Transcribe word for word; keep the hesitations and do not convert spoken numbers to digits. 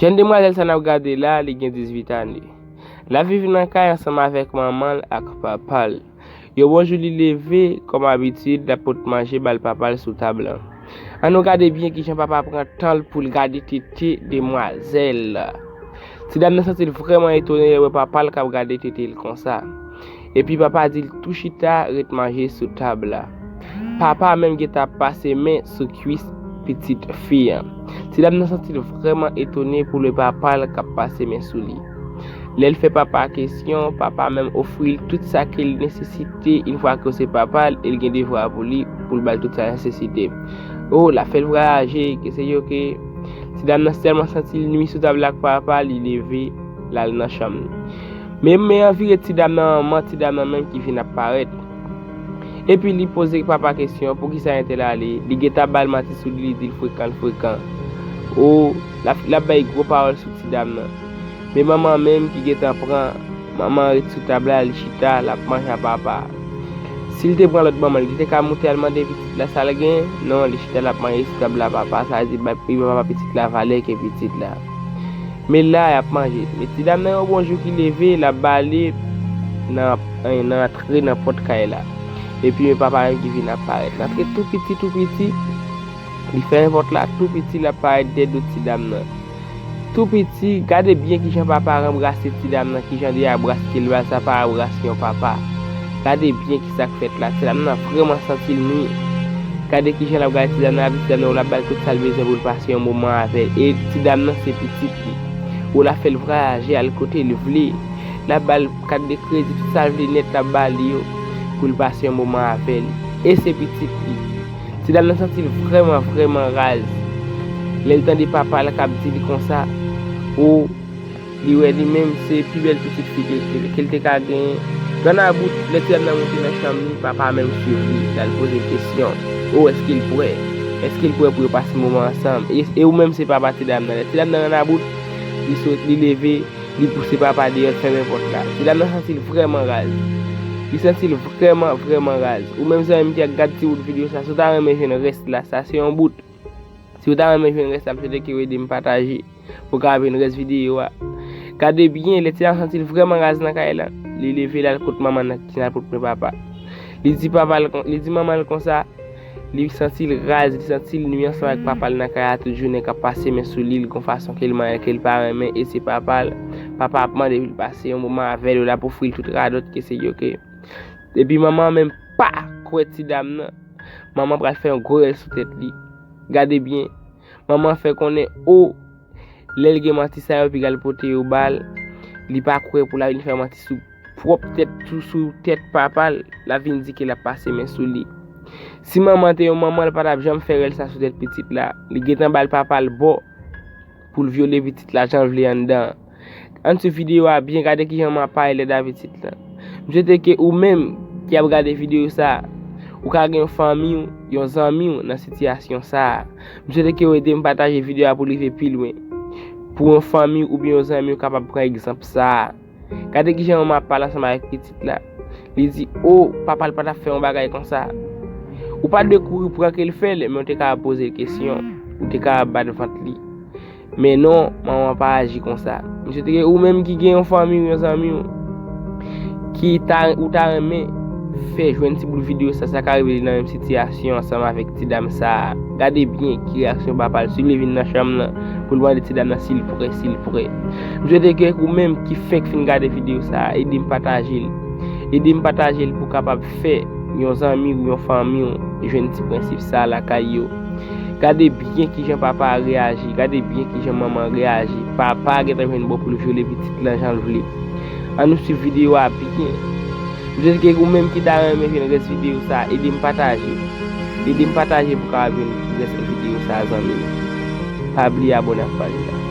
Jèn demwazèl sa n ap gade la, li gen dizuit ane. L ap viv nan kay ansanm avèk manman l ak papa l. Yon bon jou, li leve, kòm abitid, l ap pot manje ba l papa l sou tab lan. Ann nou gade byen kijan papa pran tan l pou l gade tete demwazèl la. Ti dam nan santi l vrèman etone lè l wè papa l k ap gade tete l konsa. Epi papa di l tou chita ret manje sou tab la. Papa menm gentan ap pase men sou kwis pitit fi an. Ti dam nan santi l vrèman etone pou l wè papa l k ap pase men sou li. Lè l fè papa kesyon, papa menm ofri l tout sa ke l nesesite, yon fwa ke se papa l, e l gen devwa pou li, pou l ba l tout sa l nesesite. O, l ap fè l vwayaje, ke se yo ke. Ti dam nan tèlman santi l nwi sou tab la ak papa, li leve, l al nan chanm li. Men, men an vire ti dam nan, manman ti dam nan menm ki vin ap parèt. Epi li poze papa kesyon, poukisa entèl ale? Li gentan ap ba l manti sou li, li di l frekan, l frekan. O, l ap, l ap bay gwo pawòl sou ti dam nan. Men manman menm ki gentan pran, manman ret sou tab la, li chita, l ap manje a papa. Si l te pran lòt manman, li te ka moute al mande pitit la sa l gen? Non, li chita, l ap manje sou tab la papa, sa vle di bay, li ba papa pitit la valè ke pitit la. Men la, y ap manje. Men ti dam nan yon bon jou ki leve, l ap bale nan, nan antre nan pòt kay la. Epi men papa menm ki vin ap parèt. L antre tou piti, tou piti. Li fèmen pòt la tou piti, l ap parèt dèyè do ti dam nan. Tou piti, gade byen kijan papa ranbrase ti dam nan, kijan de abras ke l ba l, sa pa abras yon papa. Gade byen kisa k fèt la, ti dam nan vrèman santi l nwi. Gade kijan l ap gade ti dam nan, l ap di ti dam nan, w l ap ba l tout sa l bezwen pou l pase yon moman avè l. E ti dam nan se pitit li. Ou l ap fè l vwayaje al kote l vle. L ap ba l kat de kredi, tout sa l vle nèt, l ap ba li yo pou l pase yon moman avè l. E se pitit li. Ti dam nan santi l vrèman, vrèman raz. Lè l tande papa l k ap di li konsa, o, li wè li menm se pi bèl pitit fi ke, ke, ke l te ka genyen. Ganabout, lè ti dam nan monte nan chanm li, papa menm swiv li, l al poze l kesyon. O, èske l prè? Èske l prè pou yo pase moman ansanm? E, e ou menm se papa ti dam nan. Lè ti dam nan ganabout, li sot, li leve, li pouse papa deyò, l fèmen pòt la. Ti dam nan santi l vrèman raz. Li santi l vrèman, vrèman raz. Ou menm zanmi m ki ap gad ti bout videyo sa, si w ta renmen jwenn rès la, sa se yon bout. Si w ta renmen jwenn rès la, m swete ke w ede m pataje pou w kapab jwenn rès videyo a. Gade byen, lè ti dam nan santi l vrèman raz nan kay la, li leve, l al kot manman nan ki al pot men papa. Li di papa l kon, li di manman l konsa, li santi l raz, li santi l nwi ansanm ak papa l nan kay la tout jounen, k ap pase men sou li, l gon fason ke l manyen l, ke l pa renmen, e se papa l. Papa ap mande pou l pase yon moman avè l, l ap ofri l tout radòt ke se yo ke. Epi manman an menm pa kwè ti dam nan. Manman pral fè yon gwo rèl sou tèt li. Gade byen, manman an fè konnen, o, lè l gen manti sa yo, epi l al pote yo ba l, li pa kwè pou l al vin fè manti sou pwòp tèt, sou, sou tèt papa l, l ap vin di ke l ap pase men sou li. Si manman te yon manman, l pa t ap janm fè rèl sa sou tèt pitit la. Li gentan ba l papa l bò pou l vyole pitit la jan l vle anndan an. Ann swiv videyo a byen, gade kijan manman ap pale lèd a pitit la. M swete ke ou menm ki ap gade videyo sa a, ou ka gen yon fanmi w, yon zanmi w nan sitiyasyon sa a. M swete ke w ede m pataje videyo a pou l rive pi lwen. Pou yon fanmi w oubyen yon zanmi w kapab pran egzanp sa a. Gade kijan manman ap pale ansanm avèk pitit la. Li di, o, papa l pa t ap fè yon bagay konsa. Ou pa dwe kouri pran ke l fè l, men w te ka poze l kesyon. Ou te ka bat vant li. Men non, manman pa aji konsa. M swete ke ou menm ki gen yon fanmi w, yon zanmi w, ki ta, ou ta renmen fè jwenn ti bout videyo sa, sa ka rive li nan menm sitiyasyon ansanm avèk ti dam sa a. Gade byen ki reyaksyon papa l, si li vin nan chanm nan pou l mande ti dam nan si l prè, si l prè. M swete ke ou menm ki fenk fin gade videyo sa a, ede m pataje l. Ede m pataje l pou kapab fè yon zanmi w, yon fanmi w jwenn ti prensip sa a lakay yo. Gade byen kijan papa a reyaji, gade byen kijan manman an reyaji. Papa a gentan jwenn bò pou l vyole pitit lan jan l vle. Ann nou swiv videyo a byen. M swete ke ou menm ki ta renmen jwenn rès videyo sa a, ede m pataje. Ede m pataje pou w kapab jwenn rès videyo sa a, zanmi m. Pa bliye abòne ak paj la.